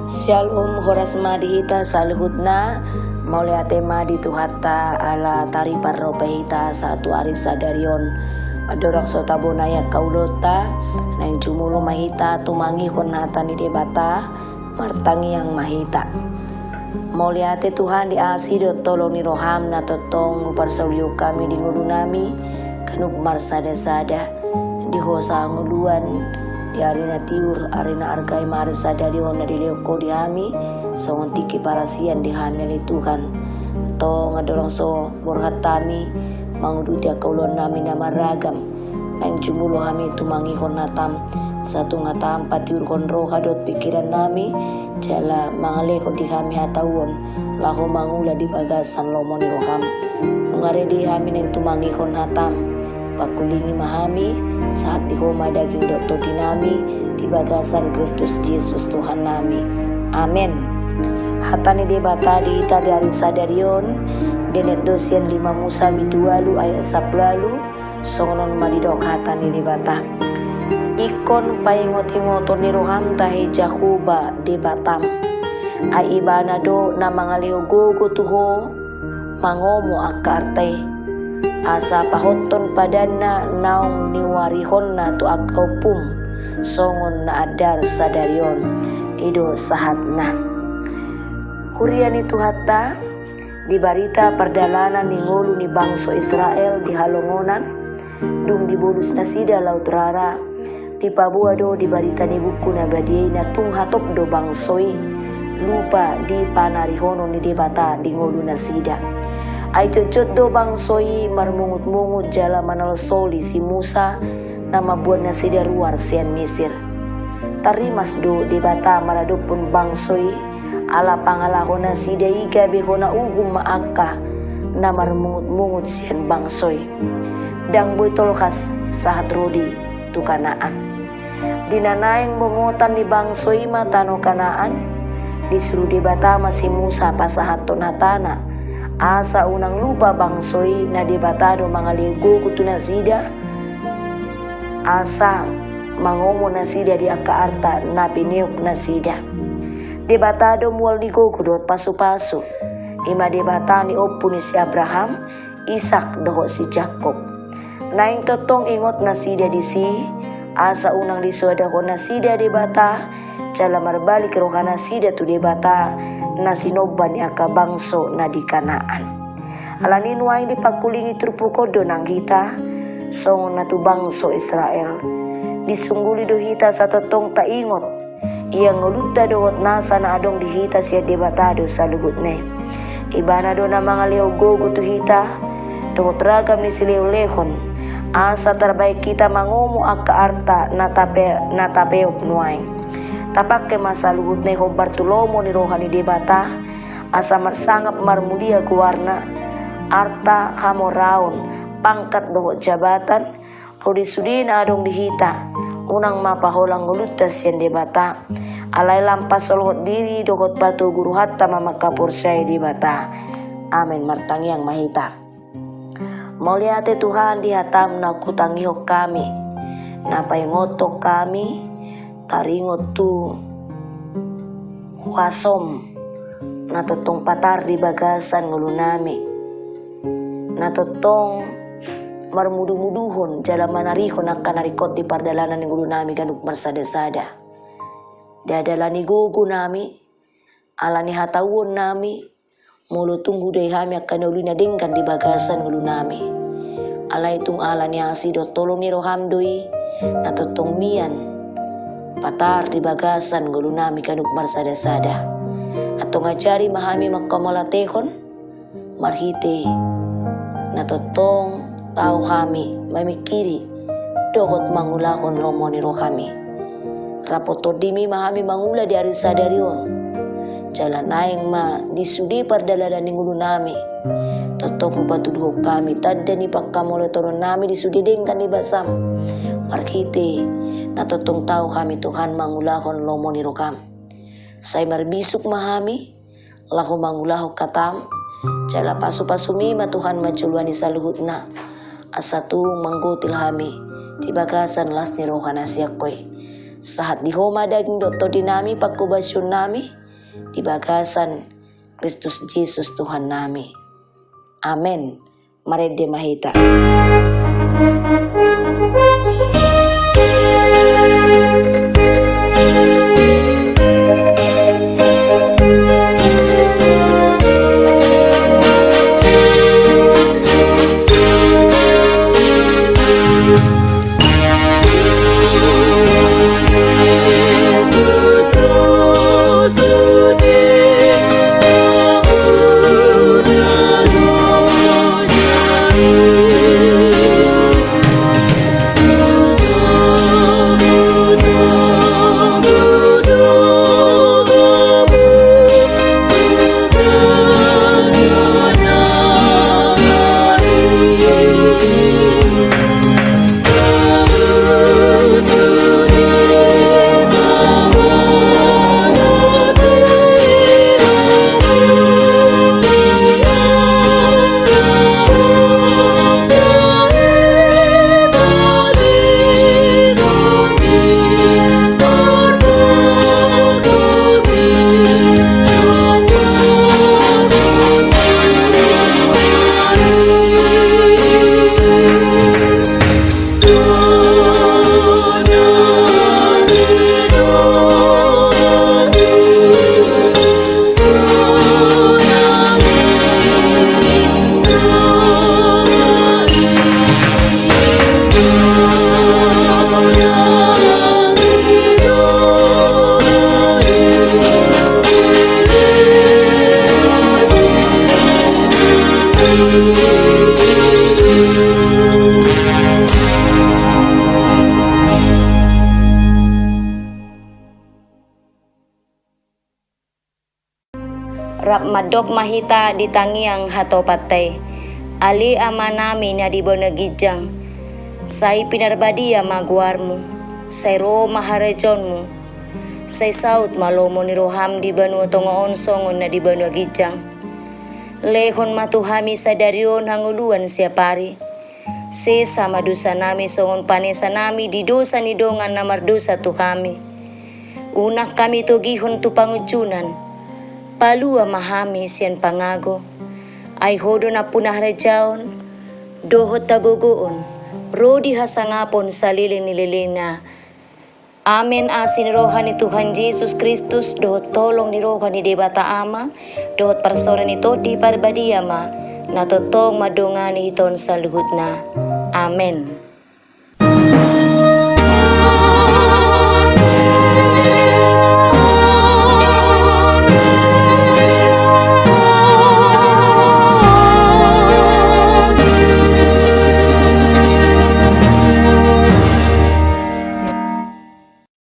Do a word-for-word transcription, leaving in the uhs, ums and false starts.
Syalom, horas ma di hita saluhutna. Mauliate ma di Tuhanta ala tariparrope hita sahat tu ari sadari on. Andorang so tabonai angka ulaonta, naeng jumolo ma hita tumangihon hata ni Debata. Martangiang ma hita. Mauliate Tuhan di asi dohot holong ni roham na tongtong huparsaulihon hami di ngolunami ganup marsada-sada. Di hosa hangoluan, di ari na tiur, ari na arga i ma ari sadari on na dilehon Ho di hami songon tingki parasian di hami ale Tuhan. Tong andorang so borhat hami manguduti angka ulaonnami na marragam, naeng jumolo hami tumangihon hatam. Sahat tu hatam patiurhon roha dohot pingkirannami, jala mangalehon di hami hatauon laho mangula di bagasan lomo ni roham. Nunga rade hami naeng tumangihon hatam. Pangkulingi ma hami, sahat di Ho ma daging dohot tondinami di bagasan Kristus Jesus Tuhannami. Amen. Hata ni Debata di hita di ari sadari on dienet do sian lima Musa bindu ualu ayat sampulu ualu. Songon on ma didok hata ni Debata: Ingkon paingot-ingoton ni roham tahe Jahowa Debatam. Ai Ibana do na mangalehon gogo tu ho mangomo angka arta i, asa pahothon padanna naung niuarihonna tu angka ompum, songon na andar sadari on. I do sahatna. Huria ni Tuhanta, di barita pardalanan ni ngolu ni bangso Israel di halongonan, dung dibolus nasida Laut Rara, dipaboa do di barita ni Buku na Badia i na tung hatop do bangso i lupa di panarihonon ni Debata di ngolu nasida. Ai jotjot do bangso i marmungut-mungut jala manolsoli si Musa na mambuat nasida ruar sian Misir. Tarrimas do Debata maradophon bangso i, ala pangalaho nasida i gabe hona uhum ma angka na marmungut-mungut sian bangso i. Ndang boi tolhas sahat ro di tu Kanaan. Di na naeng bongotan ni bangso i ma tano Kanaan, disuru Debata ma si Musa pasahathon hatana, asa unang lupa bangso i na Debata do mangalehon gogo tu nasida, asa mangomo nasida di angka arta na pineop nasida. Debata do mual ni gogo dohot pasu-pasu, i ma Debata ni ompu ni si Abraham, Isak dohot si Jakob. Naeng tongtong ingot nasida disi, asa unang disoadahon nasida Debata, jala marbalik roha nasida tu Debata na sinomba ni angka bangso na di Kanaan. Alani nuaeng dipangkulingi turpuk on do nang hita, songon na tu bangso Israel. Disungguli do hita asa tongtong taingot ia ngolunta dohot nasa na adong di hita sian Debata do saluhutna i. Ibana do na mangalehon gogo tu hita dohot ragam ni silehon-lehon, asa tarbahen hita mangomo angka arta na tape-, na tapeop nuaeng. Tapangke ma saluhutna i hombar tu lomo ni roha ni Debata, asa marsangap marmulia goarna, arta, hamoraon, pangkat dohot jabatan, ro di sude na adong di hita, unang ma paholang ngolunta sian Debata. Alai lam pasolhot diri dohot patogu rohanta ma mangkaporseai Debata. Amen. Martangiang ma hita. Mauliate Tuhan di hatam na hutangihon hami, na paingothon hami taringot tu huasom na tongtong patar di bagasan ngolunami, na tongtong marmudu-muduhon jala manarihon angka na ringkot di pardalanan ni ngolunami ganup marsada-sada. Ndada ala ni gogonami, ala ni hatauonnami, molo tung hudai hami angka na uli na denggan di bagasan ngolunami. Alai tung ala ni asi dohot holong ni roham do i, na tongtong mian patar di bagasan ngolunami ganup marsada-sada. Antong ajari ma hami mangkamauliatehon, marhite na tongtong tau hami mamingkiri dohot mangulahon lomo ni rohami. Rap dohot tondimi ma hami mangula di ari sadari on. Jala naeng ma di sude pardalanan ni ngolunami tongtong hupatuduhon hami tanda ni pangkamauliatehononnami di sude denggan ni basam. Marhite na tongtong tau hami Tuhan mangulahon lomo ni roham. Sai marbisuk ma hami laho mangulahon hatam, jala pasu-pasumi ma Tuhan manjoloani saluhutna, asa tung manggotil hami di bagasan las ni roha na sian Ho i. Sahat di Ho ma daging dohot tondi nami, panghobasion nami di bagasan Kristus Jesus Tuhan nami. Amen. Marende ma hita. Rap mandok ma hita di tangiang hatopan i. Ale Ama nami na di banua ginjang, sai pinarbadia ma goarmu, sai ro ma harajaonmu, sai saut ma lomo ni roham di banua tonga on songon na di banua ginjang. Lehon ma tu hami sadari on hangoluan siapari. Sesa ma dosa nami songon panesa nami di dosa ni dongan na mardosa tu hami. Unang hami togihon tu pangunjunan. Palua ma hami sian pangago. Ai Ho do nampuna harajaon dohot hagogoon ro di hasangapon saleleng ni lelengna. Amen. Asi ni roha ni Tuhan Jesus Kristus dohot holong ni roha ni Debata Ama dohot parsaoran ni Tondi Parbadia ma na tongtong mandongani hita on saluhutna. Amen.